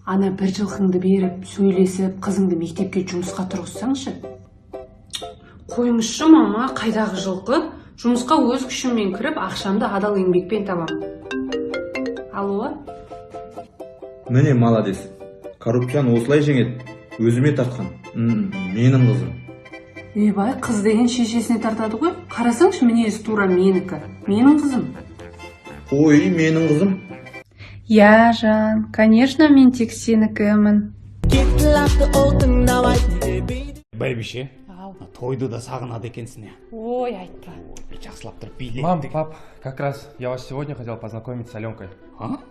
Ана бір жылқыңды беріп, сөйлесіп, қызыңды мектепке жұмысқа тұрғызсаңшы. Қойыңызшы, мама, қайдағы жылқы? Жұмысқа өз күшіммен кіріп, ақшамды адал еңбекпен табамын. Алло? Міне, молодец, коррупцияны осылай жеңеді. Өзіме тартқан. Менің қызым. Ойбай, қыз деген шешесіне тартады ғой. Қарасаңшы, мінезі тура менікі. Менің қызым. Ой, менің қызым. Иә, жан, конечно, мен тек сенікімін. Бәйбіше, тойды да сағынады екенсің, иә. Ой, айтпа. Бір жақсылап тұрып билет. Мам, пап, как раз я вас сегодня хотел познакомить с Аленкой. А?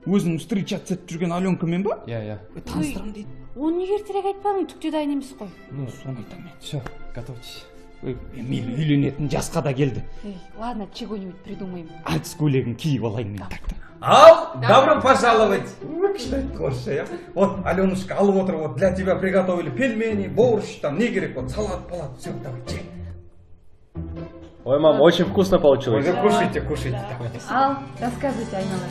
Өзің встречаться етіп жүрген Аленкамен ба? Иә, иә. Таныстырамын дейді. Оны неге ертерек айтпадың? Түк те дайын емес қой. Ну, соны айтамын мен. Все, готовьтесь. Ой, мейлі, үйленетін жасқа да келді. Эй, ладно, чего-нибудь придумаем. Әртіс көйлегін киіп алайын мен так. Ал, добро пожаловать! Күшті айтты орысша, иә? Вот, Аленушка, алып отыр, вот для тебя приготовили пельмени, борщ, там не керек, вот салат, палат, все, давай, жей. Ой, мам, очень вкусно получилось. Ой, кушайте, кушайте, давайте. Ал, рассказывайте, айнала.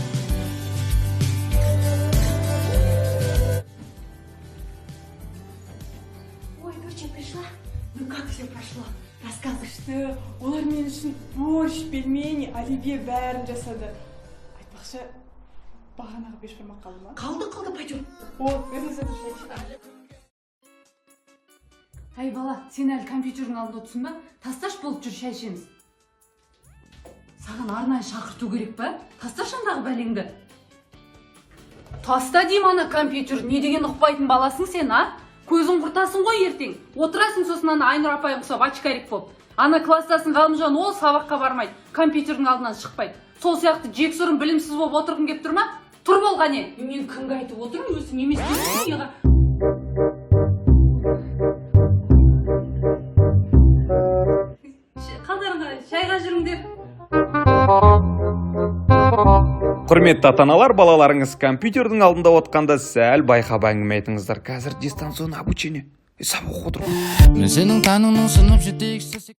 Ой, доча пришла. Ну как все прошло? Рассказывай. Күшті. Олар мен үшін борщ, пельмени, оливье, бәрін жасады. Айтпақшы, бағанағы бешбармақ қалды ма? Қалды, қалды, пойдем. О, өзіңіз отыршы. Әй, бала, сен әлі компьютердің алдында отырсың ба? Тасташы, болып жүр, шай ішеміз. Саған арнайы шақырту керек па? Тасташы андағы бәлеңді. Таста деймін ана компьютер. Не деген ұқпайтын баласың сен, а? Көзің құртасың ғой ертең. Отырасың сосын ана Айнұр апайың құсап очкарик болып. Ана класстасың Ғалымжан, ол сабаққа бармайды, компьютердің алдынан шықпайды. Сол сияқты жексұрын, білімсіз болып отырғың келіп тұр ма? Тұр, бол, қане. Мен кімге айтып отырмын, өзің емес дейсің. Қалдарың қалай? Шайға жүріңдер. Құрметті ата аналар, балаларыңыз компьютердің алдында отқанда сәл байқап әңгіме айтыңыздар. Қазір дистанционный обучение. Сабақ оқып отыр ғой. Мен сенің тәніңнің сынып жетекшісі.